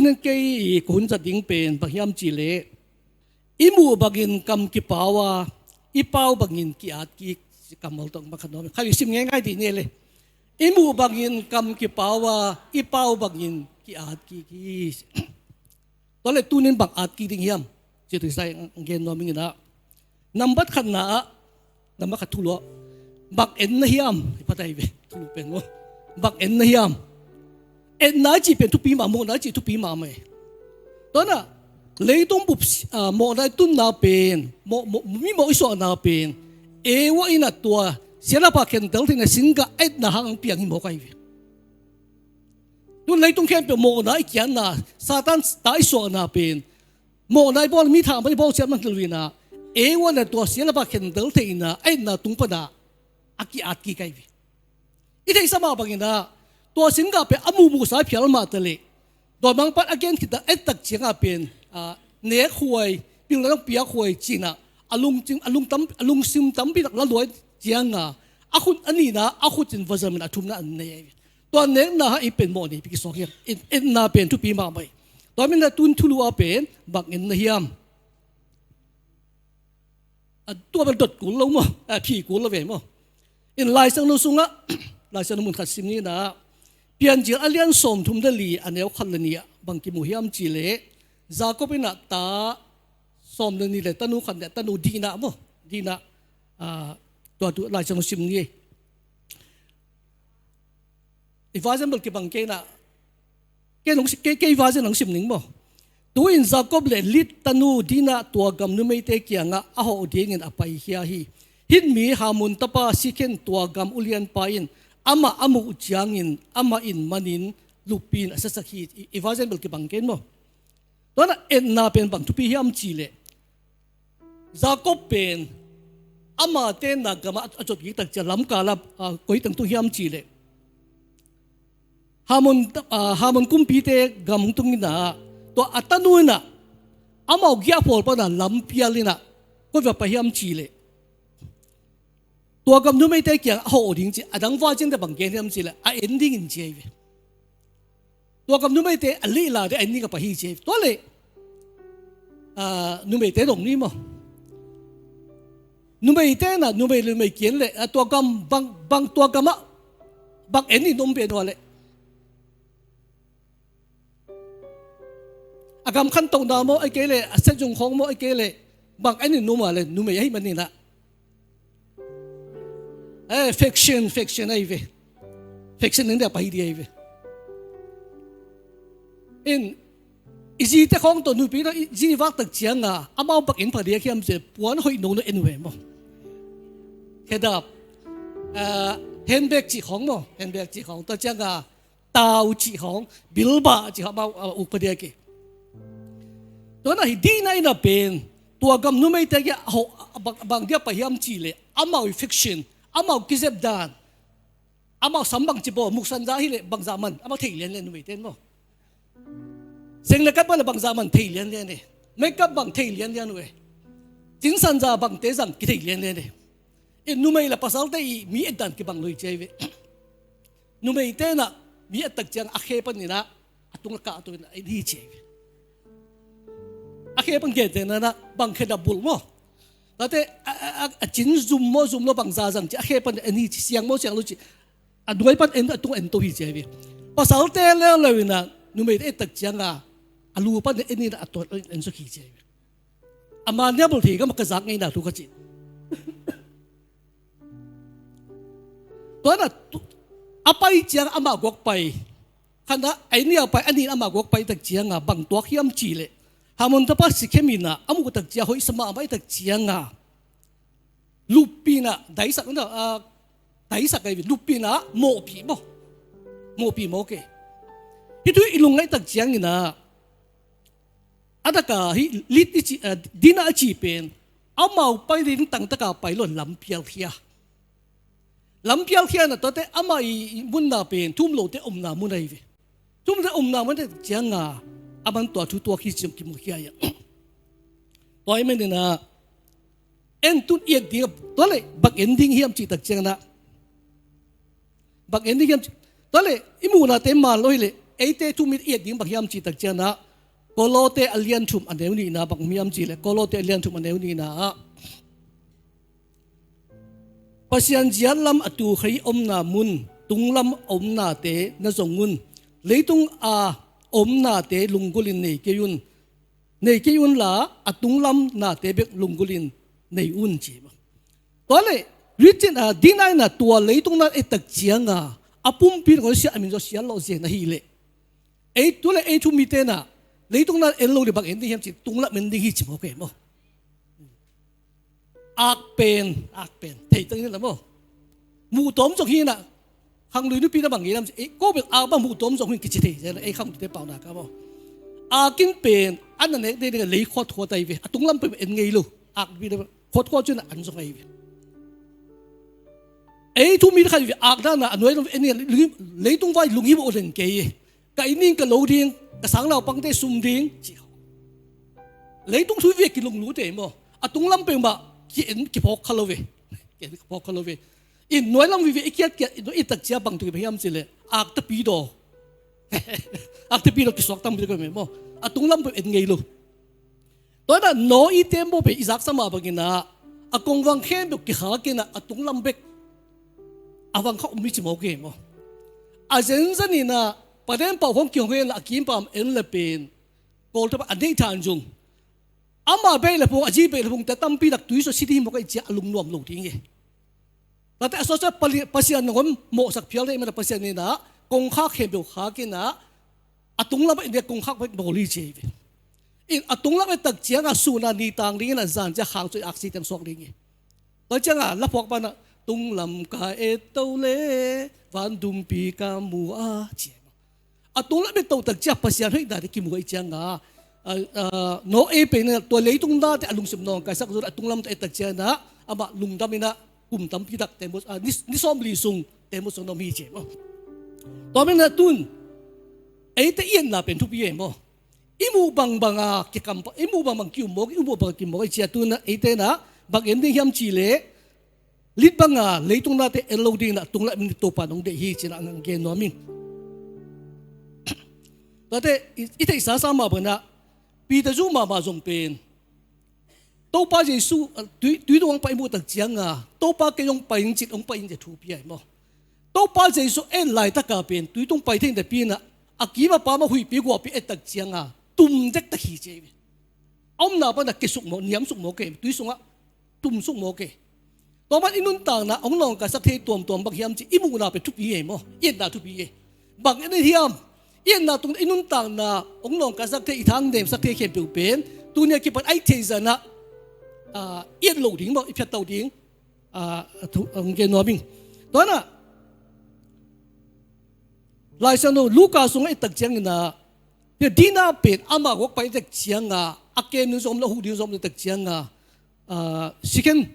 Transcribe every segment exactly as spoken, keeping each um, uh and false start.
Nen kei i ka hun zat ding pen bang hiam cih leh, i muh bangin kam kipau a, i pau bangin ki-at kik. Kammal tawh bang khat nuam, khat i sim ngeingai dih ni le. I muh bangin kam kipau a, i pau bangin ki-at kik hi. Tua leh tunin bang at kik ding hiam? Ci tu sai gen nuam ing inah. Nambat khatna ah, nambat khat thulu ah, bang en na hiam? I phatai ve, thulu pen maw. Bang en na hiam? Etna i cih pen thupi mah, mawhna i cih thupi mahmah e. Tua inah, leitung bup, ah, mawhna i tunna pen, mawh, mawh, mi mawh i suahna pen, Eva inah tua siatlapha khentel theihna singgah etna hang piang hi mawk ahi ve. Tun leitung khempeuh mawhna i kiatna, Satan ta i suahna pen, mawhna i bawl, mi thah man i bawl siat man thil inah, Eva inah tua siatlapha khentel theihna etna tung panah a ki-at kik ahi ve. I theihsa mah bang inah, tua singgah pen a muhmuhsa i phial mah ta leh, dawn mangpan a gen khit a et tak ciangah pen, ah, nek huai, pilna dong piak huai ci inah, a lungsim, a lungtam, a lungsim tampi tak la luai ciangah, a khut a nihna, a khut in vazam in a thumna an nei ahi ve. Tua nekna hang i pen mawh nei pi kisawk hiam? En, etna pen thupi mahmah hi. Tua manin ah tun thulu ah pen bang en na hiam? A tua bel dot kul lo maw, a phi kul lo ve maw. In Lai Siangtho sungah, Lai Siangtho mun khat sim ni inah, Piancil a lian sawmthum le li a neu khat le nih ah bang kimu hiam cih leh, Jacob inah ta sawm le nih le tanu khat le tanu Dinah maw, Dinah, ah, tua tu Lai Siangtho sim ni. I version bel kibang kei inah, kei nong si-, kei, kei version nong sim ning maw. Tu-in Jacob le Leah tanu Dinah tua gam numeite kiangah a hawh dingin a paikhia hi. Hit mi Hamor tapa Shekhem tua gam ulianpa in amah a muh ciangin amah in manin luppi in a siasak hi. I, i version bel kibang kei maw. Tua inah etna pen bang thupi hiam cih leh, Jacob pen ama tenna gamah a cawt kik tak ciang lamkal ah, ah, koi teng tung hiam cih leh, Hamor, ah, Hamor kumpite gam tung inah, tua a tanu inah, amau giahphawl panah lampial inah koi va pai hiam cih leh, tua gam numeite kiang a hawh ding ci, a dang version te bang gen hiam cih leh, a en dingin ci ahi ve. Tua gam numeite a lihla ding a en ding a pai hi ci ahi ve. Tua leh, ah, numeite dong ni maw. Numeite inah, numei le numei ki-en leh, ah, tua gam bang, bang tua gamah bang en in om pen ua leh, a gam khantohna maw, ahih kei leh a siatzung khawng maw, ahih kei leh bang en in om ua leh, numei ahih man inah, eh, faction, faction ahi ve. Faction in dia pai ding ahi ve. In, i zite khawng tawh nupi tawh i zi vak tak ciangah amau bang en pha diak hiam cih leh, puan hoih nong nong en uh e maw. Khedap, ah, handbag cih khawng maw, handbag cih khawng, tua ciangah tau cih khawng, bilbah cih khawng, amau, ah, uk pha diak hi. Tua inah hi Dinah inah pen tua gam numeite kiang a hawh, bang, bang dia pai hiam cih leh, amau i faction, amau kizep dan, amau sam bangci bawl, muksan za hi leh bangzah man, amau thei lianlian, numeite in maw. Seng le kat bang le bangzah man thei lianlian e. Makeup bang thei lianlian uh e. Cinsan za bangte zang kithei lianlian e. I numei le pasalte i mi etdan kibang lo hi ci ahi ve. Numeite inah mi et tak ciang a khe pan inah, a tung a kah tawh inah en hi ci ahi ve. A khe pan gentehna inah bang khedap bulh maw. Tate a, a, a, a cin zum maw, zum lo bangzah zang ci, a khe pan en hi ci, siang maw, siang lo ci. A nuai pan en, a tung en to hi ci ahi ve. Pasalte leuleu inah numeite et tak ciangah a lu pan en inah a tawn en suk hi ci ahi ve. A mania bul thei gam ka zak ngei na thu ka cih. Tua inah tu, a pai ciang amah guak pai. Khatna a en ni a pai, a nihna amah guak pai tak ciangah bang tuak hiam cih leh, Hamor tapa Shekhem inah a muh tak ciang hoih sa mahmah tak ciangah luppi inah daisak, ah, daisak ahi ve, luppi inah mawhpih maw. Mawhpih mawk e. Hih thu i lungngaih tak ciang inah, a taka hih Leah i cih, ah, Dinah a cih pen amau pai ding tangtaka pai lo, lampial khia. Lampial khia inah tuate amah i, i munna pen thu um lote omna mun ahi ve. Thu um lote omna mun ahi tak ciangah aman tua thu tuak hi ci-in kimu khia hi a. Tua ahih man inah en tun i et ding a, tua leh bang en ding hiam cih tak ciang inah, bang en ding hiam cih, tua leh i muhnate man lo hi leh, Eite thu-um i et ding bang hiam cih tak ciangin ah, Kolose a lian thum a neu nihna bang hiam cih leh, Kolose a lian thum a neu nihna ah, Pasian ziatlam a tuukhia omna mun, tunglam a omnate na zong un. Leitung a omnate lunggulhin nei kei un. Nei kei unla, a tunglam nate bek lunggulhin nei un, ci hi. Tua leh, Richard, ah, Dina in ah tua leitung na et tak ciangin ah, a pumpi nangawn siat a min zong siat lawh zen ahih leh, ei tu leh ei thu-um mite in ah, leitung na en lo ding bang en ding hiam cih, tunglam en ding hi ci mawk e maw. Ak pen, ak pen thei tang in la maw. Muh tawm zong hi in ah, khanglui nupi na bang ngei lam, eh, ko bel ak bang muh tawm zong hi in kici thei zel, ei khangluite pau nak a maw. Ak in pen an na nek ding ding a lei khuatkhuat ahi ve. A tunglam pen en ngei lo. Ak pi na khuatkhuat cih in ah an zong ahi ve. Ei thu-um mi khat hi ve, ak dan a, a nuai lam en ngei, leitung vai lunghimawh leng kei e. Ka inn ding, ka lo ding, ka sang naupangte sum ding, ci. Leitung thu-um ve kilunglut e maw. A tunglam pen mah ki-en kiphawk kha lo ve. Ki-en kiphawk kha lo ve. In nuai lam vive i kiat kiat, i tak ciang bang thu-um hiam cih leh, ak tapi daw. Ak tapi daw kisuak tampi ko me maw. A tunglam pen en ngei lo. Tua in ah Noah i tembaw pen i zaksa mah bangin ah, a kongvang khempeuh kikhak in ah, a tunglam bek a vang kha om hi ci mawk e maw. A zenzen in ah, paden pau khawng kihong hen la, a kimpam en le pen, kawlte pan a neih than zong, ama beh le phung, a zi beh le phungte tampi tak tui sung a si ding hi mawk ahih ciang a lungnuam lo ding hi. Tate a sawt ciang Pali-, Pasian nangawn mawhsak phial ding ahih manin ah, Pasian in ah kongkhak khempeuh khak in ah, a tunglam ah en ding a kongkhak bek bawl hi ci hi ve. In a tunglam et tak ciangin ah sun a ni tang ding in ah, zan ciang khang cuai aksi teng suak ding hi. Tua ciangin ah laphuak pa in ah, tunglam ka et to leh, van dumpi ka mu a, ci hi. A tunglam et to tak ciang Pasian hoihnate kimu ahih ciangin ah, ah, ah, Noah pen in ah tua leitung nate a lungsim nawngkaisak zo a, tunglam tawh et tak ciangin ah, amah lungdam in ah, kum tampi tak tembaw, ah, ni, ni sawmli sung tembaw sung na om hi ci hi maw. Tua manin ah tu-in, eite i etna pen thupi e maw. I muh bangbang a kikam pa, i muh bangbang ki-um mawk, i muh bangbang ki-um mawk ahih ciang tu-in ah, eite in ah bang en ding hiam cih leh, lit bang a leitung nate en lo ding in ah, tunglam en ding Topa in hong deih hi ci-in ah nang gen nuam ing. Tuate i, i theihsa sa mah bangin ah, Peter zuh mahmah zong pen, Topa Jesuh, ah, tui, tui tung hong pai i muh tak ciangin ah, Topa kei hong pai ing ci-in hong pai in ci-a thupi ahi maw. Topa Jesuh en laitak a pen, tui tung pai thei napi in ah, a kim a pam a huihpi guahpi et tak ciangin ah, tum dektak hi ci ahi ve. A omna pan ah kesuk mawk, niamsuk mawk e, tui sungah tumsuk mawk e. Tua man i nuntakna hong nawngkaisak thei tuamtuam bang hiam cih i muhna pen thupi e maw, i etna thupi e. Bang en hiam, i etna tung i nuntakna hong nawngkaisak thei, i thang nemsak thei khempeuh pen, tuni a kipan a i theih zah in ah, ah, i et loh ding maw, i phiat to ding, ah, thu, hong gen nuam ing. Tua in ah, Lai Siangtho Luka sungah et tak ciangin ah, Dina pen amah guak pai tak ciangin ah, a kem ding zong om lo, a huh ding zong om lo tak ciangin ah, ah, Sikhem,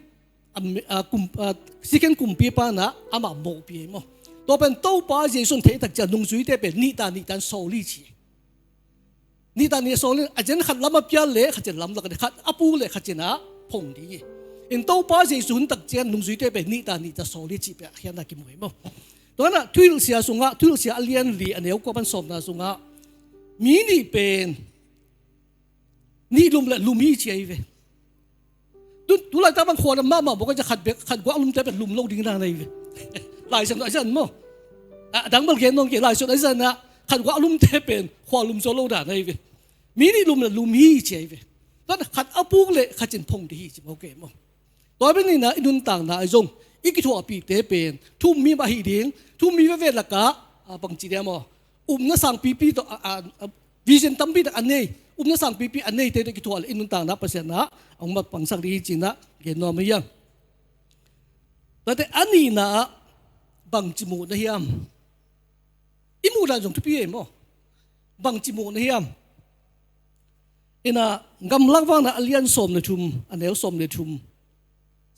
ah, kum, ah, Sikhem kumpipa in ah amah mawhpih ahi maw. Tua pen Topa Jesuh in theih tak ciang nungzuite pen nih ta nih ta in sawl hi ci. Nih ta nih sawl in, a zen khat lam a pial leh khat ciang lamlak ding, khat a puk leh khat ciang a phong ding hi. In Topa Jesuh hun tak ciang nungzuite pen nih ta nih ta sawl hi cih pen a khiatna kimu hi maw. Tua in ah Thuhilhsia sungah, Thuhilhsia a lian li a neu kua pan sawmna sungah, mi nih pen nih lum leh lum hi ci ahi ve. Tu, tu laitak bang khua lam mahmah bawk a, khat bek, khat guak lumte pen lum lo ding dan ahi ve. Lai Siangtho a zan maw. A dang bel gen nawn kei, Lai Siangtho a zan ah khat guak lumte pen khua lum zo lo dan ahi ve. Mi nih lum leh lum hi ci ahi ve. Tua in ah khat a puk leh khat ciang phong ding hi ci mawk e maw. Tua pen in ah i nuntakna ah zong i kithuahpihte pen thu-um mi mah hi ding, thu-um mi veve lakah, ah, bangci diam aw, upna sangpipi tawh, ah, ah, ah, vision tampi tak a nei, upna sangpipi a neite tawh kithuah leh i nuntakna Pasian in ah hong mapangsak ding hi ci-in ah gen nuam hi ing. Tuate a nihna ah bangci muh na hiam? I muh dan zong thupi e maw. Bangci muh na hiam? In ah Gamlak Vakna a lian sawm le thum, a neu sawm le thum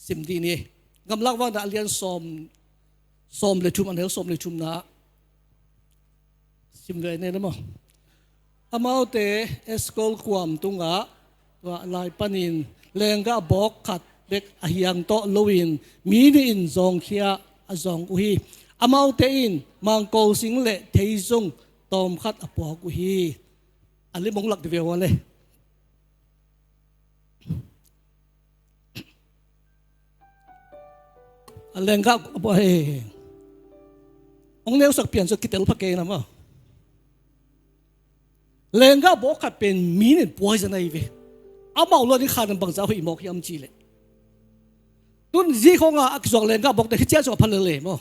sim dih ni. Gamlak Vakna a lian sawm, sawm le thum, a neu sawm le thum na. Sim ve ne maw. Amaute Eshkol kuam tungah, tua lai panin lenggah bawk khat bek a hiang tawh loin mi nih in zawngkhia a zawng uh hi. Amaute in mangkol sing le theizung tawm khat a puak uh hi. A lim hong lak di ve ua le. A lenggah a puak hi. Hong neusak pian so kitel pha kei na maw. Lenggah bawk khat pen mi nih in puai zia na hi ve. Amau lo ding khan bangzah hoih mawk hiam ci leh, tun zi khong a a kizuak lenggah bawk te hi cia zuak pha lele maw.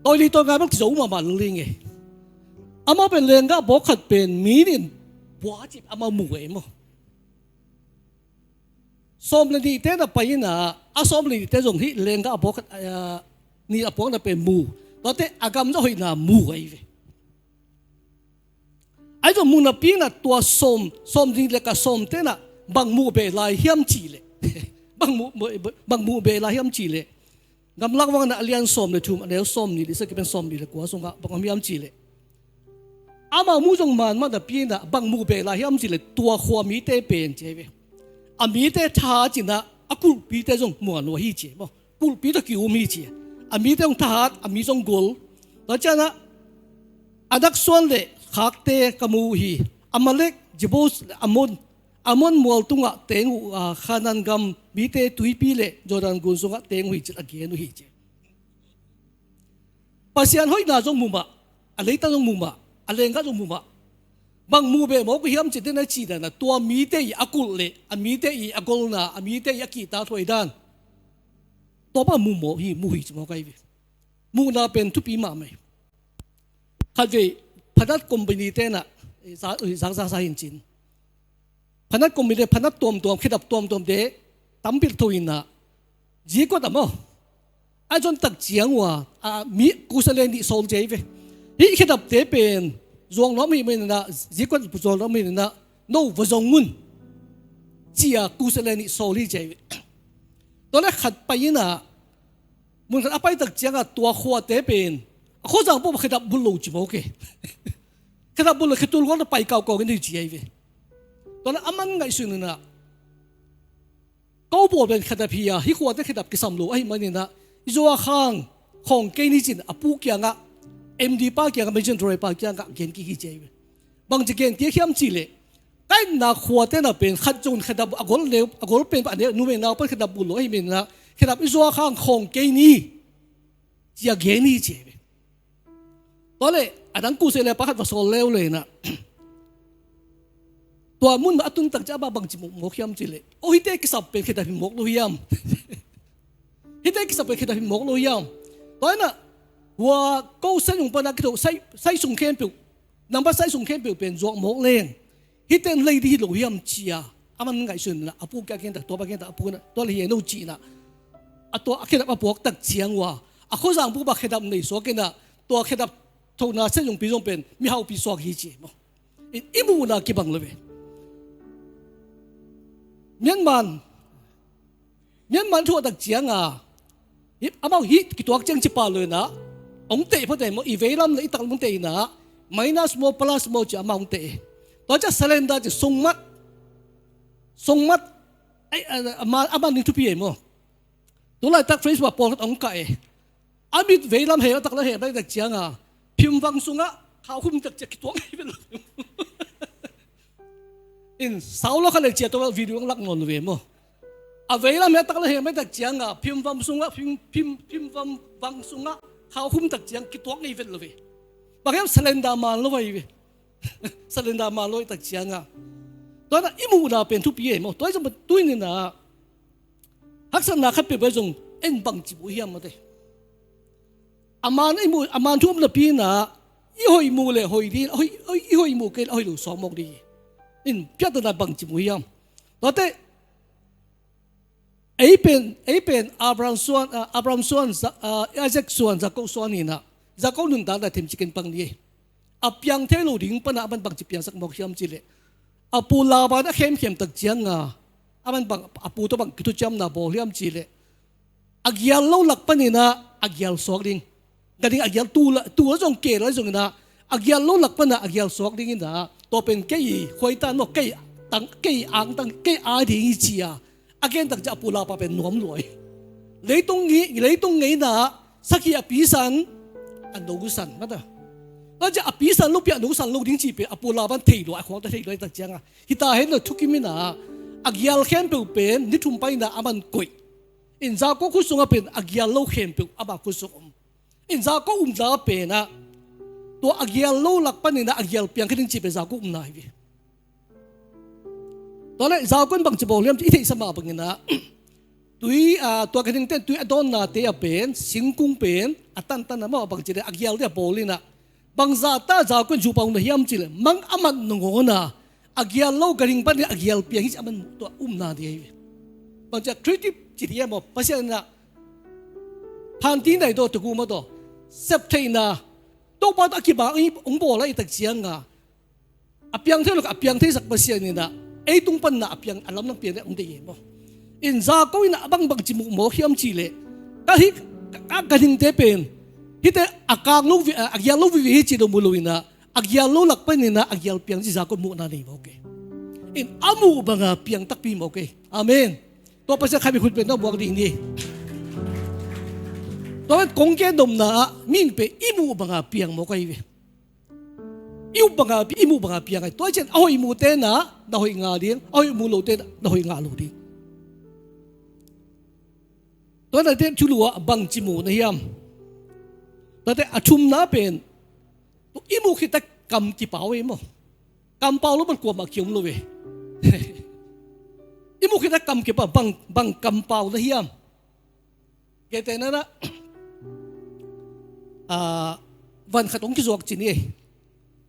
Tawi li tawi ngai bang kizo mahmah lele nge. Amau pen lenggah bawk khat pen mi nih in pua cip amau mu e maw. Sawm le nih te na pai ina, a sawm le nih te zong hi lenggah a bawk khat, a, nih a puak na pen mu. Tuate a gam zong hoihna mu ahi ve. Ahi zong mu napi ina tua sawm, sawm nih le ka sawm te na bang mu be lai hiam ci leh. Bang mu, bang mu be lai hiam ci leh. Gamlak vang na a lian sawm le thum, a neu sawm nih le sagih pen sawm nih le kua sungah bang om hiam ci leh. Amau mu zong man mah napi ina bang mu be lai hiam ci leh tua khua mite pen ci ahi ve. A mite thahat ina a kulhpite zong muan uh ahi ci maw. Kulhpi tawh ki-um hi ci. A mite zong thahat, a mi zong gol. Tua ciangin ah, Anak suan le khakte ka mu uh hi. Amalek, Jebus le Amon, Amon mual tungah teng uh a, Khanaan gam mite tuipi le Jordan gun sungah teng uh hi ci a gen uh hi ci. Pasian hoihna zong mu mah, a leitang zong mu mah, a lenggah zong mu mah. Bang mu be mawk uh hiam ci dena ci dana tua mite i a kulh le a mite i a golna, a mite i a kihta thuai dan. Tua bang mu mawk hi, mu hi ci mawk ahi ve. Muhna pen thupi mahmah hi. Khatvei phanat company te na, eh, za, eh, zakza sa hin cin. Phanat company te phanat tuamtuam, khedap tuamtuam te tampi tho ina. Zikuat a maw. A zon tak ciang ua, a mi kusa le nih sawl ci ahi ve. Hih khedap te pen zuang nuam hi mah ina, zikuat zuang nuam hi ina, no va zong un. Cia kusa le nih sawl hi ci ahi ve. Tua le khat pai ina, mun khat a pai tak ciangah tua khuate pen a khuazang pawh khedap bul lo ci mawk e. Khedap bul lo khetul ngawng na pai kaukau in hi ci ahi ve. Tua na a man ngaihsun ina, ko bawl pen khedap hi a, hih khuate khedap kisam lo ahi man ina, i zuak hang khawng kei ni cin a pu kiangah, M D pa kiangah, Mission Director pa kiangah gen kik hi ci ahi ve. Bang ci gen kik hiam ci leh, ka itna khuate na pen khat zong khedap a gol neu, a gol pen a neu, numei nau pan khedap bul lo ahi man ina, khedap i zuak hang khawng kei ni, cia gen hi ci ahi ve. Tua le a dang kusa le pa khat va sawl leuleu ina, tua mun a tun tak ciang a bang ci mawk hiam ci leh, o hihte kisap pen khedap hi mawk lo hiam? Hihte kisap pen khedap hi mawk lo hiam? Tua ina, hua ko sai nung pana kito sai, sai sung khempeuh, nambat sai sung khempeuh pen zuak mawk leng, hihte in lei di hi lo hiam cia a man ngaihsun ina, a pu kia gen tak, tua pa gen tak, a pu ina tua le hi e no ci ina, a tua a khedap a puak tak ciang ua, a khuazang pu ba khedap nei suak ina, tua khedap thona sai nung pi zong pen mihaupi suak hi ci maw. I, i muhna kibang lo ve. Myanmar, Myanmar thuah tak cianga, amau hih kituak ciang ci pah lo ina, hong teh phot e maw, i veilam le i taklam hong teh ina, minus maw plus maw ci amau hong teh e. Tua ciang surrender ci sungmat, sungmat, ai, a, a, a, a man ding thupi e maw. Tulaitak Facebook ah pawlkhat hong kah e. A mit veilam he, a taklam he, a baitak cianga phimvang sungah khaukhum tak ciang kituak ngei vet lo. In sau lo kha le cia tua video ang lak nawn lo ve maw. A veilam he, a taklam he, a baitak cianga phimvang sungah, phim, phim, phimvang, vang sungah khaukhum tak ciang kituak ngei vet lo ve. Bang hiam surrender man lo vai ve. Surrender man lo tak cianga. Tua na i muhna pen thupi e maw. Tua i zong pen tuni ina haksatna khat peuhpeuh zong en bang ci buh hiam mate. A man i muh, a man thu om napi ina, i hoih muh le hoih ding, hoih, hoih, i hoih muh kei le hoih lo sawk mawk ding. In piattana bang ci buh hiam. Tuate, ei pen, ei pen Abraham suan, ah, Abraham suan, Za-, ah, Isaac suan, Jacob suan ina, Jacob nuntakna themcik in pang ni. A piang thei lo ding pana a man bang ci piangsak mawk hiam ci leh, a pu Laban a khemkhem tak cianga a man bang, a pu tawh bang kithuciamna bawl hiam ci leh, a gial lo lak pan ina a gial suak ding. Ka ding a gial tu la, tu la zong ke la zong ina a gial lo lak pana a gial suak ding ina, tua pen kei khuaitan maw, kei tang, kei angtang, kei a ding hi cia a gen tak ciang a pu Laban pen nuam lua hi. Leitung ngi, leitung ngeina sakhi a pisan, a no san mata. Tua ciang a pi san lo, pi a nu san lo ding cih pen a pula pan thei lua, a khuangte thei lua, tak ciangah hita hen na thukim inah, a gial khempeuh pen ni thum paina a man koih. In Jakob khut sungah pen a gial lo khempeuh ama khut sung om. In Jakob umna penah tua a gial lo lak paninah a gial piang kha ding cih pen Jakob umna hi ve. Tua leh Jakob in bangci bawl hiam cih i theihsa mah banginah, tui, aa, tua ganhingte in tui a dawnnate a pen, singkung pen a tantan a, mah bangci le a gialte a bawl inah, bangzahta Jakob in zupa um na hiam cih leh, mang a mat nangawn a, a gial lo ganhing panin a gial piang hi cih a man tua umna ding ahi ve. Bangci a creative cih ding hiam maw, Pasian inah phanti nai daw, tua guma daw, sep theihna, Topa tawh a kibang hong bawl a, i tak cianga a piang thei lo, a piang theisak Pasian inah ei tung panna a piang, a lamlam piang ding hong deih hi maw. In Jakob inah a bangbang ci muh mawk hiam cih leh, ka hih, ka, ka ganhingte pen hihte a kang lo vi-, a gial lo vive hi cih lo mu lo inah, a gial lo lak paninah a gial piang cih Jakob muhna nei mawk hi. In a muh banga piang takpi mawk hi. Amen. Tua Pasian khaimi khut pen na buak dih ni. Tua pen kong gen nopna ah, mi in pen i muh banga piang mawk ahi ve. I muh banga, i muh banga piang ahi. Tua ciang a hoih muhte na, na hoih ngah ding, a hoih muh lote na, na hoih ngah lo ding. Tua na ten thulu ah bangci muh na hiam? Tua te a thumna pen, i muh khit tak kam kipau hi maw. Kampau lo bang kuamah kiom lo ve. I muh khit tak kam kipau, bang, bang kampau na hiam? Kei te na na, ah, van khat hong kizuak cin hi.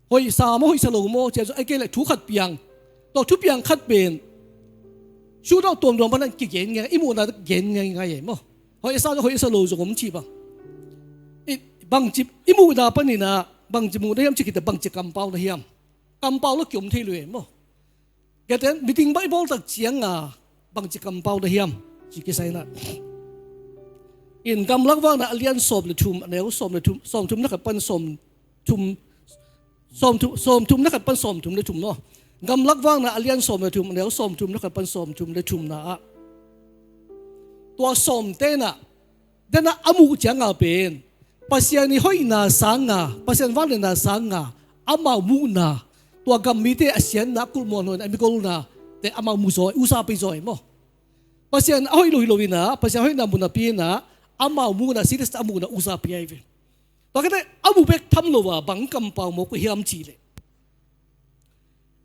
Hoihsa maw, hoihsa lo maw, cia zo, ai kei le thu khat piang. Tua thu piang khat pen, su dau tuamtuam panin kigen ngai, i muhna gen ngai ngai maw. Hoihsa, hoihsa lo zong om ci bang. I, bangci, i muhna paninah, bangci muh na hiam ci khit tak bangci kampau na hiam? Kampau lo kiom thei lo hi maw. Kei ten, meeting bang i bawl tak cianga, bangci kampau na hiam? Ci kisai inah. In Gamlak Vakna a lian sawm le thum, a neu sawm le thum, sawm thum na khat pan sawm thum, sawm thum, sawm thum na khat pan sawm thum le thum no. Gamlak Vakna a lian sawm le thum, a neu sawm thum na khat pan sawm thum le thumna ah, tua sawm tenah, denah a muh cianga pen, Pasian i hoihna sanga, Pasian vangliatna sanga, amau muhna, tua gam mite a siatna, a kulh muanhuaina, a migolna te amau mu zaw, usa pei zaw hi maw. Pasian a hoih lo hi lo inah, Pasian hoihna mu napi inah, amau muhna, serious a muhna usa pei ahi ve. Tua khit tak a muh bek tham lo a bang kampau mawk uh hiam cih leh,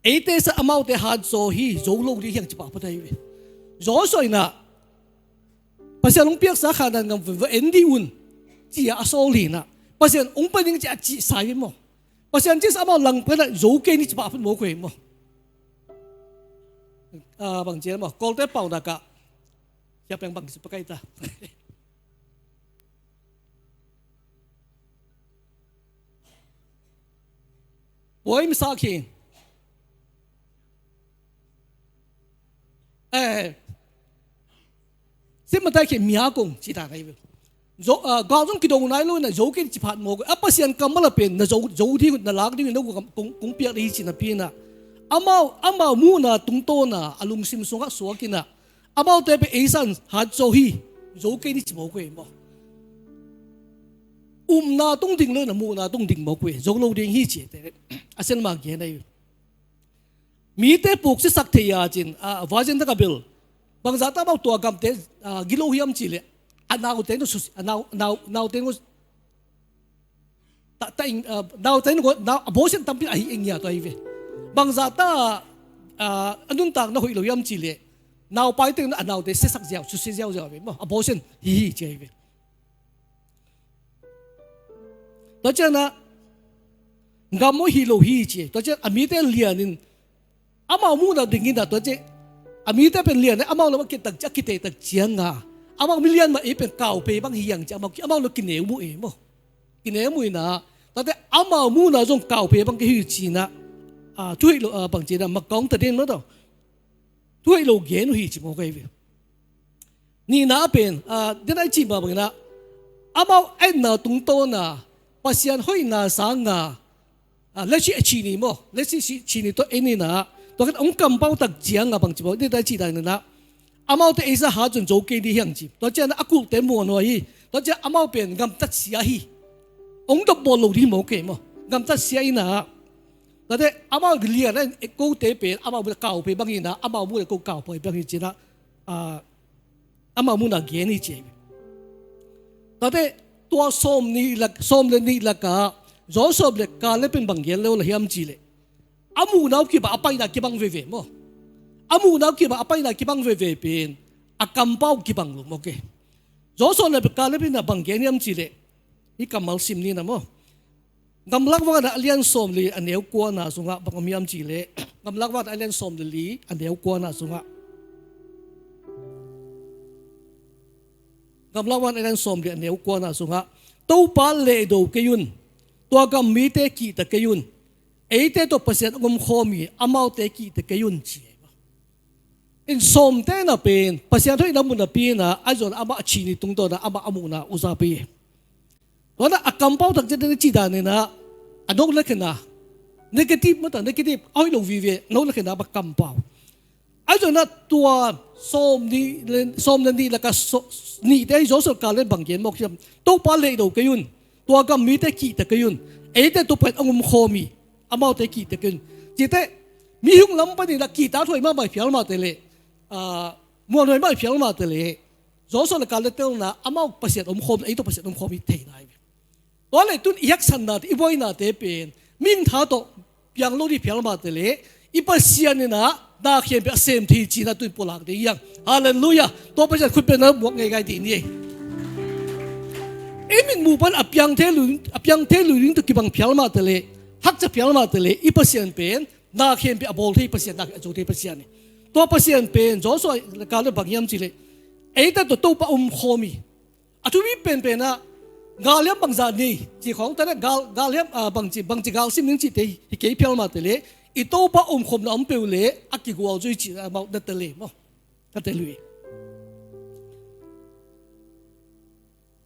eite sa amaute hat zaw hi, zo lo ding hi hang ci pah phot ahi ve. Joshua inah, Pasian hong piaksa Kanaan gam va en dih un, ci-a a sawl hi inah, Pasian hong pia ding ci-a a cihsa hi maw. Pasian cihsa amau langpang inah zo kei ni ci pah phot mawk uh hi maw. Ah, bang ci maw, Kawlte paunak ah, hiah peng bang ci pah kai ta. Puai misa khi. Eh, sim matai khi mia kong ci ta nai ve. Zo, ah, gal zong kido nai lo inah zo kei ci pah mawk uh. A Pasian kammal a pen na zo, zo ding, na lak ding, na kong, kong piak ding hi ci napi inah, amau, amau muhna tungtawna a lungsim sungah suak inah, amaute pen ei san hat zaw hi, zo kei ni ci mawk uh hi maw. Upna tung ding lo inah muhna tung ding mawk uh hi, zo lo ding hi ci te. A sen ma gen ahi. Mite puksiasak thei a cin, ah, vaizen tak a bel, bangzahta amau tua gamte, ah, gilo hiam cih leh, a naute in, a nau, nau, naute in, ta, ta in, ah, naute in, nau, abortion tampi ahi ing hi a, tua hi ve. Bangzahta, ah, a nuntakna hoih lo hiam cih leh, naupaite in a naute siasak ziau, susia ziauziau ve maw, abortion hi hi ci ahi ve. Tua cianah, gam aw hi lo hi ci. Tua cian a mite lianin amau muhna dingin ah, tua cian a mite pen lianin amau lam a kitak, a kitehtak cianga, amau milian mah ei pen kaupe bang hi hiang ci, amau, amau lo kineu muh ei maw. Kineu muh inah, tua cian amau muhna zong kaupe bang kihi cinah, ah, thuhih lo, ah, bang cinah, makawng ta den maw tau. Thuhih lo gen uh hi ci mawk ahi ve. Nihna a pen, ah, den a i cih mah banginah, amau a etna tungtawna Pasian hoihna sanga, ah, let's say a cih ni maw, let's say cih ni tawh en inah, tua khat hong kampau tak cianga bang ci mawk, den a i cih dan inah, amaute ei sa hat zong zo kei ding hi hang ci. Tua cianah a kulhte muanhuai hi. Tua cian amau pen gamtat sia hi. Hong dopbawl lo ding hi mawk ei maw. gamtat sia in ah, tate amau lian a kote pen amau mun a kau phei bang in ah, amau mun a ko kau phei bang hi ci in ah, ah, amau mun a gen hi ci hi. Tate tua sawm nih lak, sawm le nih lakah Joshua le Kaleb in bang gen lo la hiam cih leh, a muhna uh kibang, a paina kibang veve maw. A muhna uh kibang, a paina kibang veve pen a kampau kibang lo maw ke. Joshua le Kaleb in a bang gen hiam cih leh, hih kammal sim ni na maw. Gamlak Vanglian a lian sawm le li a neu kuana sungah bang om hiam cih leh, Gamlak Vanglian a lian sawm le li a neu kuana sungah, Gamlak Vanglian a lian sawm le li a neu kuana sungah, Topa lehdo kei un, tua gam mite kihta kei un, eite tawh Pasian a omkhawm hi, amaute kihta kei un, ci hi. In sawmte na pen Pasian hoihna mu napi in ah, a zon amah a cih ni tungtawn ah amah a muhna uh za pei hi. Tua in ah a kampau takciat in a cih dan in ah, a nong lakhia na, negative mata, negative, a hoih lo vive, nong lakhia na bang kampau. A zon ah tua sawm nih le, sawm le nih lakah nihte hi Joshua, Kaleb bang gen mawk hiam. Topa lehdo kei un, tua gam mite kihta kei un, eite tawh Pasian a omkhawm hi, amaute kihta kei un. Cite, mi hong lam panin a kihta thuai mahmah phial mah te leh, ah, muanhuai mah phial mah te leh, Joshua le Kaleb te na amau Pasian omkhawm, ei tawh Pasian omkhawm hi thei nai ve. Tua leh tun i haksatnate, i buainate pen mintha tawh piang lo ding phial mah te leh, i Pasian in ah na khempeuh a sem thei ci in ah tun pulak ding hi hang. Halleluiah. Tua Pasian khutbetna muak ngeingai ding ni. I mitmuh pan a piang thei lo, a piang thei lo ding tawh kibang phial mah te leh, haksa phial mah te leh, i Pasian pen na khempeuh a bawl thei Pasian, na khempeuh a zo thei Pasian hi. Tua Pasian pen Joshua le Kaleb bang hiam cih leh, eite tawh Topa omkhawm hi. A thupi penpen ah, galhiam bangzah nei ci khawng ta leh, gal, galhiam, ah, bangci, bangci gal sim ning cihte hi kei phial mah te leh, i Topa omkhawmna om peuh leh a kigual zaw hi ci in ah amau na tel hi maw. Ka tel uh hi.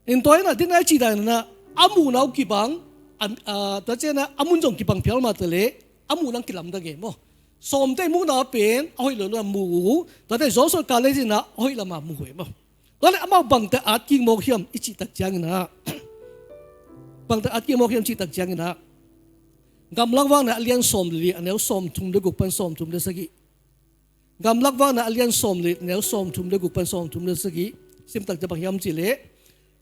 In tua in ah, ding a i cih dan in ah, a muhna uh kibang, a, a, tua ciang ah, a mun zong kibang phial mah te leh, a muhna kilamdang hi maw. Sawmte muhna pen a hoih lo lam mu uh, tate Joshua, Kaleb in ah a hoih lam a mu uh hi maw. Tua leh amau bangte at kik mawk hiam i cih tak ciangin ah, bangte at kik mawk hiam cih tak ciangin ah, Gamlak Vanglian a lian sawm le li a neu sawmthum le guk pan sawmthum le sagih. Gamlak Vanglian a lian sawm le li a neu sawmthum le guk pan sawmthum le sagih. Sim tak ciang bang hiam cih leh,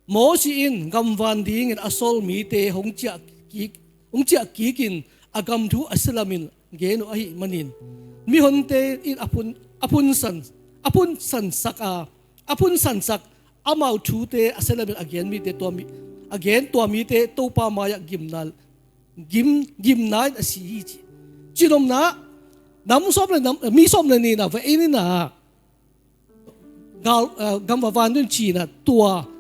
Mosi in gam van dingin a sawl mite hong ciah kik, hong ciah kik in a gam thu a sia lamin gen uh ahih manin, mihonte in a phun, a phun san, a phun sansak a, a phun sansak amau thute a sia lamin a gen mite tua mi, a gen tua mite Topa mai-ah gimna, gim, gimna in a si hi ci. Cihnopna, nam sawm le nam, mi sawm le nih na va en in ah, gal, eh, gam va van ding ci in ah, tua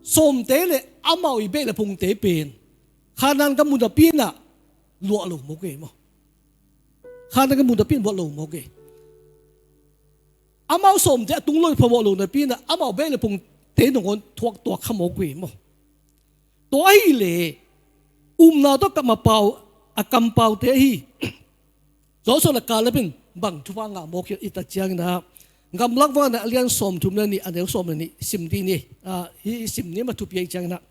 sawmte le amau i beh le phungte pen Kanaan gam mu napi in ah luah lo mawk hi maw. Kanaan gam mu napi in luah lo mawk hi. Amau sawmte a tung lo phamawh lo napi in ah amau beh le phungte nangawn thuak tuak kha mawk hi maw. Tua ahih leh, upna tawh a kampau, a kampaute ahi Joshua le Kaleb in bang thupha ngah mawk hiam i tak ciangin ah, Gamlak Vanglian a lian sawmthum le nih a neu sawm le nih sim ding ni. Ah, hih sim ni mah thupi ahih ciangin ah,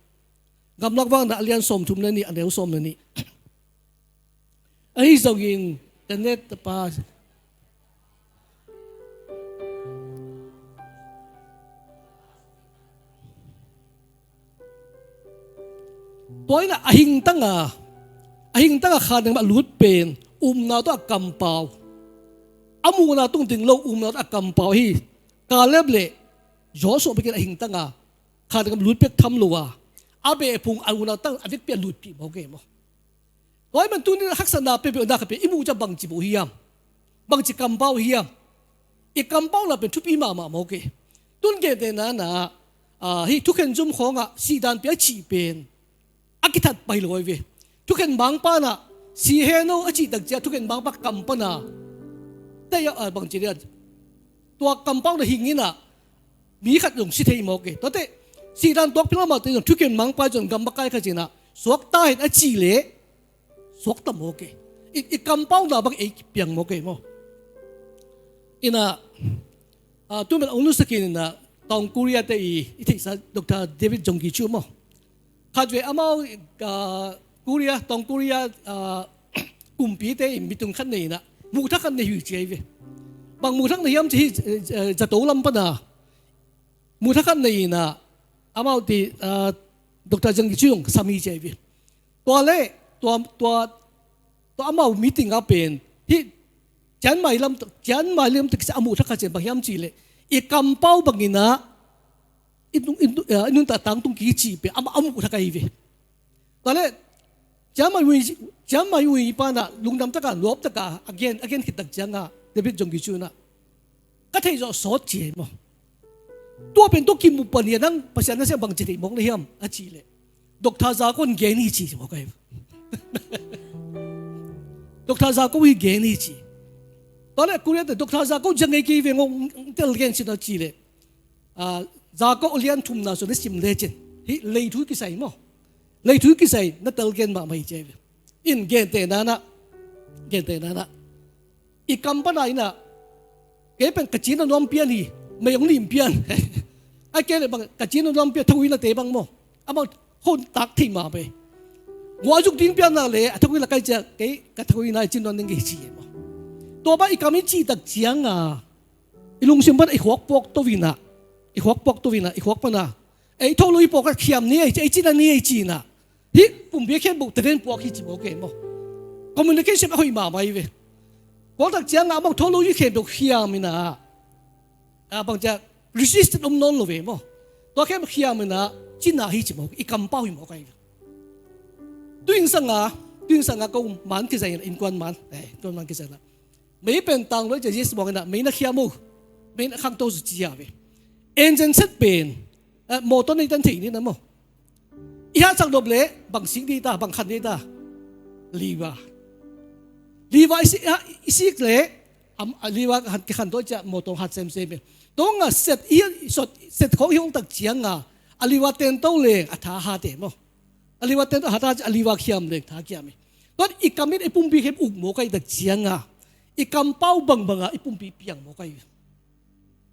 Gamlak Vanglian a lian sawmthum le nih a neu sawm le nih. Ahi zongin, internet tapa. Tua in ah a hingtang a, a hingtang a Kanaan gam a lut pen upna tawh a kampau, a muhna tung ding lo upna tawh a kampau ahi Kaleb le Joshua bekin a hingtang a Kanaan gam lut bek tham lo a, a beh phung a upna tang a vekpi a lutpih mawk hi maw. Tua ahih man tuni in haksatna peuhpeuh na khat peuh i muh ciang bangci bawh hiam? Bangci kampau hiam? I kampauna pen thupi mahmah mawk hi. Tun gentehna in ah, ah, hih thukhen zum khawngah sihdan pia cih pen a kithat pai lo hi ve. Thukhen mangpa in ah si hen aw a cih tak ciang thukhen mangpa kam pan a, tei a, ah, bangci dia, tua kampauna hing in ah mi khat zong si thei mawk hi. Tuate sihdan tuak phial mahmahte zong thukhen mangpa zong gam makai kha ci in ah suakta hen a cih leh suakta mawk hi. I, i kampauna bang ei kipiang mawk hi maw. In ah, ah, tu bel ong nusia kei in ah, Tawng Korea te i, i theihsa Doctor David Jong Ki Cho maw. Khatvei amau, ah, Korea, tawng Korea, ah, kumpite in mitung khat nei inah muhthak khat nei hi ci ahi ve. Bang muhthak nei hiam ci hi, eh, eh, zato lam pana muhthak khat nei inah amau ti, ah, Doctor Zhang Yichun sam hi ci ahi ve. Tua le tua, tua, tua amau meeting ah pen hih Chiang Mai lam, Chiang Mai lam tak a muhthak khat cian bang hiam ci le i kampau bang inah i nung, i nung, ah, i nuntak tangtung kik cih pen amah a muhthak ahi ve. Tua le Chiang Mai ui, Chiang Mai ui pana lungdam taka nuam taka a gen, a gen khit tak cianga David Zhong Yichun ah ka theih zawh sawt ci hi maw. Tua pen tua kimu pan hi a nang Pasian nasem bangci theih mawk na hiam a cih leh Doctor Zako in gen hi ci mawk ahi. Doctor Zako hi gen hi ci. Tua le Korea te Doctor Zako zia ngei kei ve ngawng tel gen sin a cih leh, ah, Zako lian thumna sung na sim lecin hih leithu kisai maw. Leithu kisai na tel gen mahmah hi ci ahi ve. In gente nanah, gente nanah i kam pana inah kei pen ka cina nuam pian hi, mei hong lim pian. A kei le bang ka cina nuam pian, thagui na te bang maw. Amau hon tak thei ma pe. Guah zuk ding pian na le a thagui la kai cia kei ka thagui na i cin nuam ding kei ci maw. Tua ba i kam i cih tak cianga i lungsim pana i khuak puak to inah, i khuak puak to inah, i khuak pana ei tho lo i puak a khiam ni ei ci, ei cina ni ei cina. Hih pumpi a khen buk tenen puak hi ci mawk e maw. Communication a hoih mahmah hi ve. Puak tak cianga amau tho lo i khen buk khiam inah, a bang cia resist om nawn lo ve maw. Tua khen khiam inah cina hi ci mawk, i kampau hi mawk ahi ve. Tuin sanga, tuin sanga ko man kizai inah, innkuan man, eh, innkuan man kizai inah mei pen tang lo i cia yes mawk inah mei na khiam uh, mei na khangto zu cia ve. Engine set pen, eh, motor nei tan thei ni na maw. I hatsak nop le bang sik ni ta, bang khan ni ta. Liva. Liva i sik, i sik le am, a liva khan, khan to cia motor hat semsem e. Tua nga set i, i sot, set khawng hi hong tak cianga a liva ten to le a tha hat e maw. A liva ten to hat a, a liva khiam le tha khiam e. Tua i kam in i pumpi khem uk mawk ahi tak cianga i kampau bangbanga i pumpi piang mawk ahi.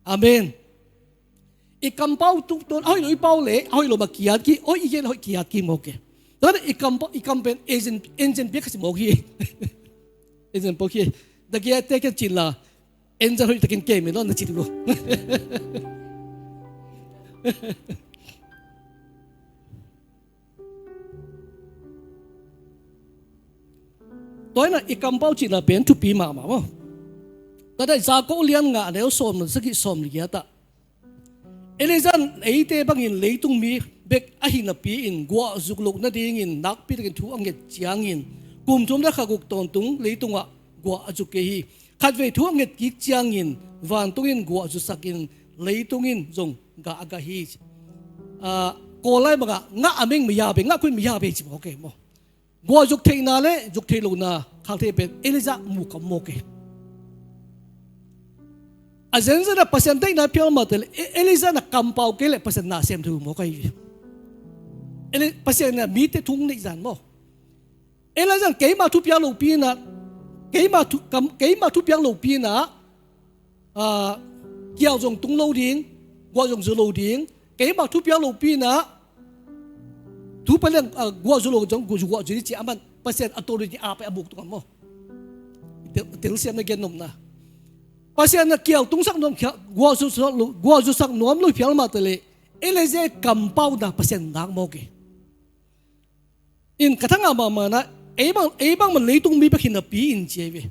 Amen. I kampau tuk ton a hoih lo i pau le a hoih lo ma kiat ki, oi i gen a hoih kiat ki mawk e. Tua i kampau, i kam pen engine, engine piak kasi mawk hi. Engine pawk hi. Dakia te kian cin la engine hoih takin kei me lo na cin lo. Tua inah i kampau cihna pen thupi mahmah maw. Tua dai Zako lian nga a neu sawm na sagih sawm na giat ah Elijah in eite bangin leitung mi bek ahi napi-in guah zuk loh nadingin nakpi takin thu a nget ciangin kum thum le kha guk tawntung leitungah guah a zuk kei hi. Khatvei thu a nget kik ciangin vantung in guah zusakin leitung in zong gah a gah hi. Ah, Kawl lai bangah ngah a meng maya bei, ngah kuin maya bei ci mawk e maw. Guah zuk theihna le zuk theih lohna khak thei pen Elijah mu kam mawk e. A zenzen a Pasian deihna phial mah te le E-, Elijah na kampau kei le Pasian na sem thei uh mawk ahi. Eli-, Pasian na mite thung neih zan maw. Elijah in keima thupiak lopi inah, keima thu, kam, keima thupiak lopi inah, ah, kiau zong tung lo ding, guah zong zu lo ding, keima thupiak lopi inah, thu palian, ah, guah zu lo zong, guah zu, guah zu ding ci aman, Pasian authority a pai a buk tung a maw. Tel, telsiam na gen nopna. Pasian na kiau tungsak nuam, kia, guah zu sak lo, guah zusak nuam lo phial mah te le, Elijah kampau na Pasian nak mawk e. In ka thangah mahmah na, ei bang, ei bang man leitung mi bek hi napi-in ci ahi ve.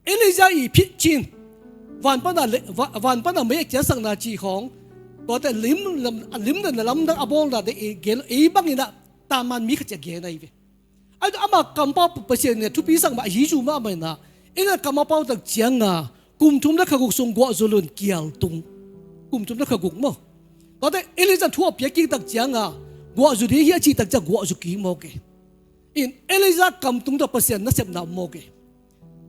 Elijah i phit cin van pana le, va-, van pana mei a kiasakna ci khawng, tuate lim, lam, lim na lamdang a bawlna te ei gen, ei bang inah taman mi khat ci a gen ahi ve. Ai tu ama kampau Pasian ne thupi sak mah a Jesu mahmah inah, inah kampau tak cianga kum thum le kha guk sung guah zu loin kial tung. Kum thum le kha guk maw. Tuate Elijah thu a piak kik tak cianga guah zu ding hi a cih tak ciang guah zu kik mawk e. In Elijah kam tung tawh Pasian nasepna om mawk e.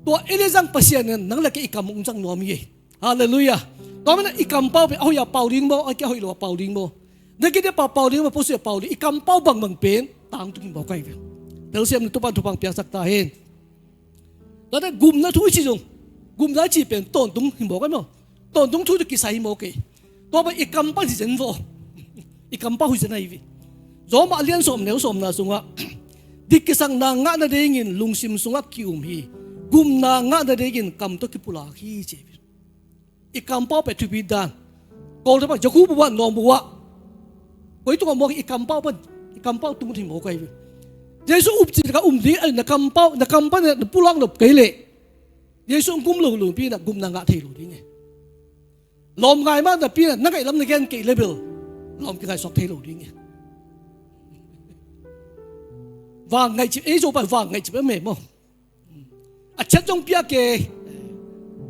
Tua Elijah Pasian in nang le kei i kam ung zang nuam hi e. Halleluiah. Tua manin i kampau pen a hoih a pau ding maw, a kia hoih lo a pau ding maw. Na kei dia pau, pau ding maw, pusu a pau ding. I kampau bangbang pen tangtung hi mawk ahi ve. Telsiam na tupan thupang piaksak ta hen. Tuate gumna thu i ci zong, gumna i ci pen tawntung hi mawk ahi maw. Tawntung thu tawh kisai hi mawk e. Tua bang i kampau hi zen vaw. I kampau hi zen ahi ve. Zawmah a lian sawm neu sawmna sungah Dik kisakna ngah nadingin lungsim sungah ki-um hi. Gupna ngah nadingin kam tawh kipulak hi ci hi. I kampau pen thupi dan. Kawlte bang Jakhu bubuah nawng bubuah, koi tungah mawk hi, i kampau pan, i kampau tung hi mawk ahi ve. Jesu up cih ka um ding, ai, na kampau, na kam pan na pulak nop kei leh Jesu hong kum lo lungpi na gupna ngah thei lo ding hi. Lawm ngai mah napi na, na ngaih lam na gen kei leh bel lawm kingaihsuak thei lo ding hi. Vang ngaihcip, ei Zo pan vang ngaihcip a meh maw. A chet zong pia kei.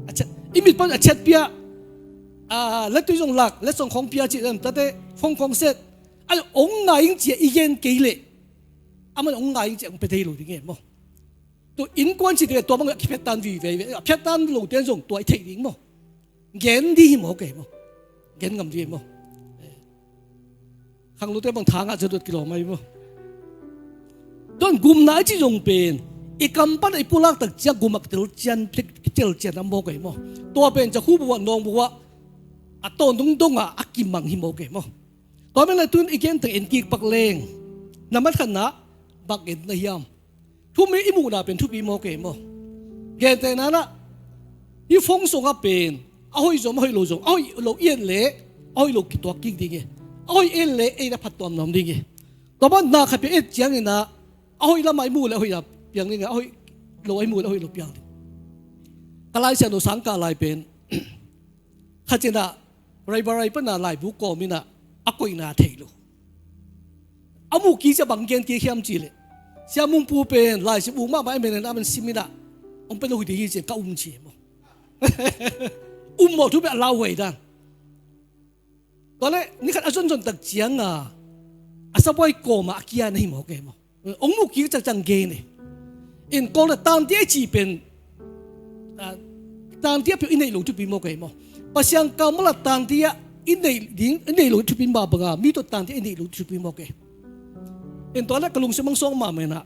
A chet, i mit pan a chet pia. A, lettui zong lak, letsong khawng pia cih zong tate, phone khawng set. Ai, ong ngai ing ci-a i gen kei leh, aman ong ngai ing ci-a ong pia thei lo ding hi maw. Tu innkuan ci ding, tua bang a kiphiat tan vive ve, a phiat tan lo ten zong tua i theih ding maw. Gen ding hi maw kei maw. Gen ngam ding hi maw. Khanglote bang tha ngah ciang dot kilawm ahi maw. Tuan gupna i cih zong pen, i kam pan i pulak tak ciang gum a kitel cian, kitel cian a mawk ahi maw. Tua pen Jakhu bubuah nawng bubuah a tawntung dongah a kimang hi mawk ahi maw. Tua men lai tun i gen teng en kik pak leng, na mat khatna bang en na hiam. Thu mi i muhna pen thupi mawk ahi maw. Gentehna-in ah, i phone sungah pen a hoih zong, a hoih lo zong, a hoih lo i et leh a hoih lo kituak kik ding hi. A hoih i et leh ei na phattuam nuam ding hi. Tua bang na khat pia et ciangin ah, a hoih lamah i muh leh a hoih lam piang ding hi, a hoih lo i muh leh a hoih lo piang ding. Ka Lai Siangtho sang kah lai pen khat in ah, Raibarai pan ah laibu kawm in ah, a koihna thei lo. A muh kik ciang bang gen kik hiam cih leh, Sia Mung Pu pen laisim uk mahmah ahih manin ah, aman sim in ah, hong pia lo hi ding hi ci-in ka um ci hi maw. Um mawh thu pen a lauhuai dan. Tua leh ni khat a zonzon tak ciang a, a sabuai kawm ah a kia na hi mawk ahi maw. Ong muh kik ciang gen hi. In Kawlte tangtia i cih pen, ah, tangtia pen i neih loh thupi mawk ahi maw. Pasian kammal ah tangtia i neih ding, i neih loh thupi mah bangin mi tawh tangtia i neih loh thupi mawk ahi. In tua leh ka lungsim hong suak mahmah in ah,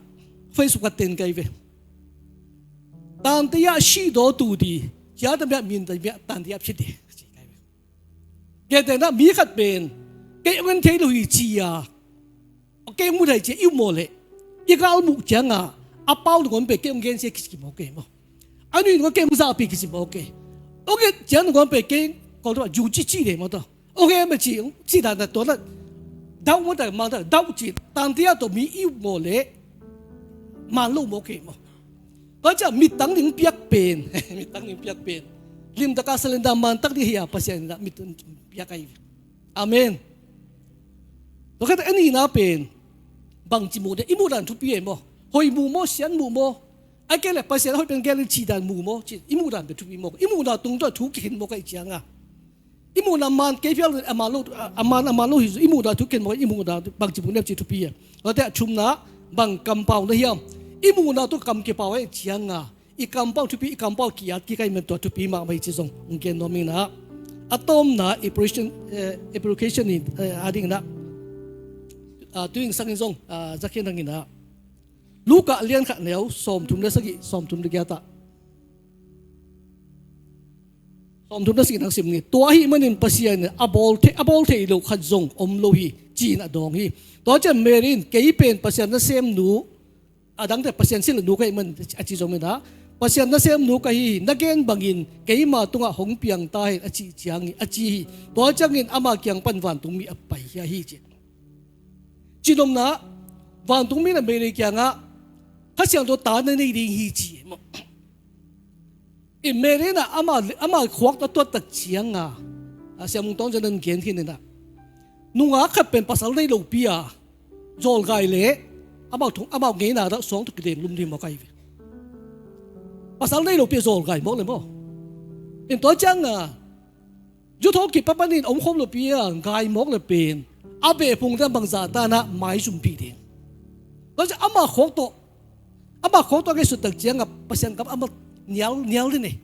Facebook ah ten kei ve. Tangtia sih daw tu di, cia ta mia min ta mia tangtia phi di. Gentehna mi khat pen, kei hong en thei lo hi ci-a, kei hong mu thei ci-a i um mawk leh, i gal muh ciang a, a pau nangawn pen kei hong gensia kici mawk ahi maw. A nuih nangawn kei hong zahpih kici mawk ahi. Hong et ciang nangawn pen kei, Kawlte bang zu cici de maw ta. Hong et mah ci, ci dan dan tua dan. Dauh maw ta, mang ta, dauh ci, tangtia tawh mi i um mawk leh, man lo mawk ahi maw. Tua ciang mittang ding piak pen, mittang ding piak pen, limtak a surrender man tak ding hi a, Pasian in ah mittang piak ahi. Amen. Tua khit a nihna pen, bangci muh ding, i muhdan thupi ahi maw. Hoih muh maw, sian muh maw. Ahih kei leh Pasian a hoih pen gen in cih dan muh maw, ci, i muhdan pen thupi maw. I muhna tung tawh thu kikhen mawk ahih ciang a. I muhna man kei phial, a man lo, a man, a man lo hi, i muhna thu ken maw, i muhna bangci muh hiam cih thupi a. Tua teh a thumna, bang kampau na hiam. I muhna tawh kam kipau ahih ciang a, i kampau thupi, i kampau ki-at kik ahih man tua thupi mahmah hi cih zong hong gen nuam ing in ah. A tawpna, application, eh, application in, eh, a ding in ah, ah, tu-in sangin zong, ah, zakhian dang in ah. Luka lian khat neu, sawmthum le sagih, sawmthum le giat ah. Sawmthum le sagih nang sim ni. Tua ahih manin Pasian in a bawl thei, a bawl thei loh khat zong om lo hi, ci-in a dawng hi. Tua ciang Mary in, kei pen Pasian nasemnu, a dangte Pasian silhnu ka hih man, a ci zong in ah, Pasian nasemnu ka hi hi, na gen bangin keima tungah hong piang ta hen, a cih ciang hi, a ci hi. Tua ciangin ama kiang pan vantungmi a pai hi a hi ci. Cihnopna, vantungmi in ah Mary kiangah, Kha Siangtho ta na nei ding hi ci. I Mary in ah ama, ama khuak tawh a tuat tak ciang a, a Sia Mung Tawng Za in gen khin in ah, nungak khat pen pasal nei lopi a zawlgai leh amau thong, amau ngeina tawh suang tawh kileng lum ding mawk ahi ve. Pasal nei lopi a zawlgai mawk leh maw. In tua ciang a, Ju thawkik pa panin om khawm lopi a ngai mawk leh pen, a beh phung dan bangzah ta in ah maizumpih ding. Tua ciang ama khuak tawh, ama khuak tawh a ngaihsut tak ciang a Pasian kam amah nial, nial ding hi.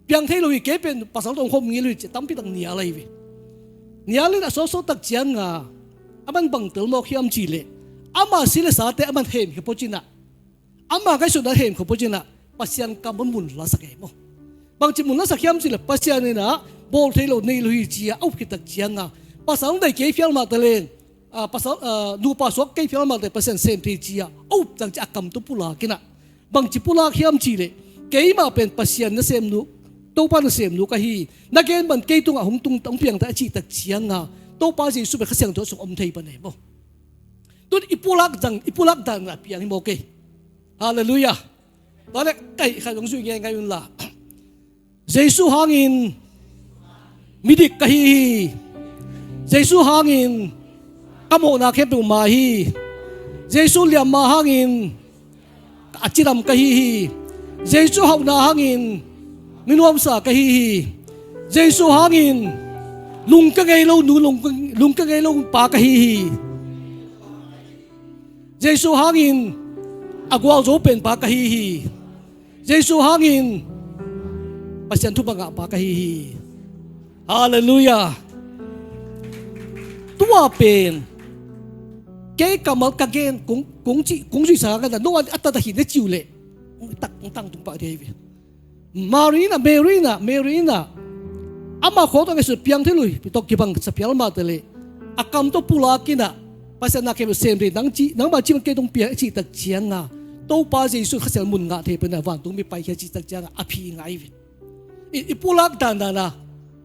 Piang thei lo hi, kei pen pasal tawh om khawm ngei lo hi ci-a tampi tak nial ahi ve. Nial in a sawtsawt tak ciang a, aman bang tel mawk hiam cih leh, ama si le sate aman hemkhia pawcin ah, ama ngaihsutna hemkhia pawcin ah, Pasian kam a mun lasak hi maw. Bangci mun lasak hiam cih leh Pasian in ah bawl thei lo, nei lo hi ci-a a up khit tak ciang a, pasal nei kei phial mah ta leng, ah, pasal, ah, nupa suak kei phial malte Pasian sem thei ci-a a up ciang ci a kam tawh pulak in ah, bangci pulak hiam cih leh, keimah pen Pasian nasemnu, Topa nasemnu ka hi, na gen bang kei tungah hong tung, hong piang ta a cih tak ciangin, Topa Jesu pen Kha Siangtho sung om thei pan e maw. Tun i pulak dan, i pulak dan a piang hi maw kei. Halleluiah. Tua leh kei khat hong zui ngeingai un la. Jesu hangin midik ka hi hi. Jesu hangin ka mawhna khempeuh mai hi. Jesu liamma hangin a cidam ka hi hi. Jesu hauhna hangin mi nuamsa ka hi hi. Jesu hangin lung ka ngei lo nu, lung ka, lung ka ngei lo pa ka hi hi. Jesu hangin a gualzo pen pa ka hi hi. Jesu hangin Pasian thupha ngah pa ka hi hi. Halleluiah. Tua pen kei kammal ka gen kong, kong ci, kong zuisa ka na, no a, a tata hi na ci uh leh, tak, tangtung pah dei ve. Mary in ah, Mary in ah, Mary in ah, ama khawng tawh ngaihsut piang thei lo hi, pi tawh kibang sa phial mah ta leh, a kam tawh pulak in ah, Pasian na khempeuh sem thei nang ci, nangmah ci bang kei tungah piang a cih tak ciangin, Topa Jesu Kha Siangtho mun ngah thei pen ah vantungmi paikhia cih tak ciangin a phi ngai ve. I, i pulak dandan a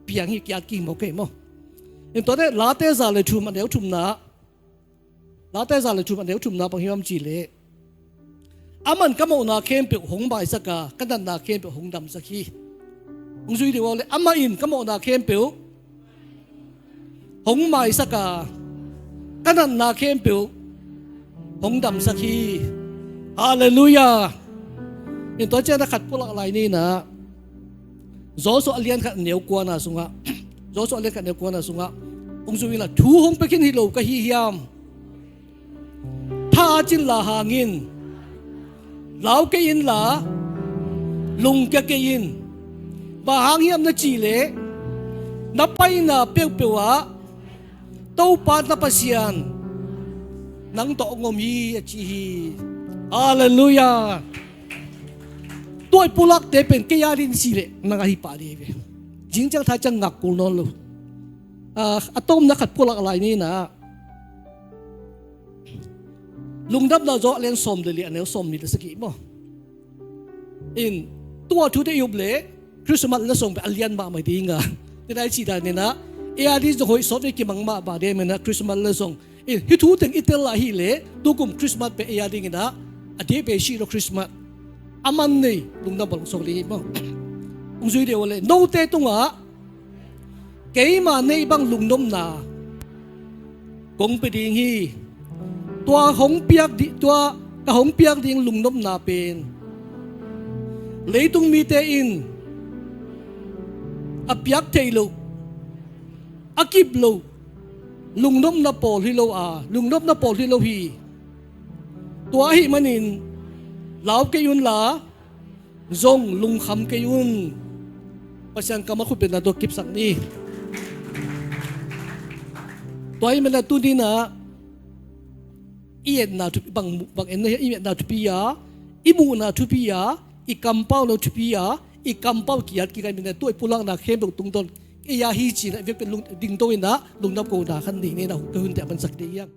piang hi, kiat kik maw kei maw. In tua teh Late za le thum a neu thumna, Late za le thum a neu thumna bang hiam cih leh, aman ka mawhna khempeuh hong maisak a, ka natna khempeuh hong damsak hi. Hong zui deuh aw le, amah in ka mawhna khempeuh hong maisak a, ka natna khempeuh hong damsak hi. Halleluiah. In tua ciang a khat pulak lai ni in ah, Joshua a lian khat neu kuana sungah, Joshua a lian khat neu kuana sungah, hong zui in la, thu hong pia khin hi lo ka hi hiam? Tha a cin la hangin lau kei in la, lungkia kei in. Bang hang hiam na cih leh, na paina peuhpeuh ah Topa na Pasian nang tawh hong om hi, a ci hi. Halleluiah. Tua i pulakte pen kei a ding cih leh nang a hi pah ding hi ve. Zing ciang thai ciang ngak kul nawn lo. Ah, a tawpna khat pulak lai ni in ah, Lungdamna Johan a lian sawm le li a neu sawmnih le sagih maw. In, tua thute i up leh Christmas letsong pen a lian mahmah ding a. Tua i cih dan in ah, ei a ding zong hoih sawt ve, kimang mah bang ding in ah Christmas letsong. In, hih thu teng i tel lai hi leh, tukum Christmas pen ei a ding in ah a ding pen si lo Christmas. A man nei, lungdam bang sawk ding hi maw. Hong zui deuh aw le, note tungah keima neih bang lungnopna kong pia ding hi. Tua hong piak di, tua ka hong piak ding lungnopna pen leitung mite in a piak theih loh, a kip loh lungnopna pawl hi lo a, lungnopna pawl hi lo hi. Tua ahih manin lau kei un la, zong lungkham kei un. Pasian kammal khutbetna tawh kipsak ni. Tua ahih manin tuni in ah i etna thupi, bang, bang etna, i etna thupi a, i muhna thupi a, i kampauna thupi a, i kampau kiat kik ahih manin tua i pulakna khempeuh tungtawn ei a hi ci-in ah i vekpi-in lung, dingto in ah lungdam kohna khat nei ni in ah ka hunte a mansak ding hi hang.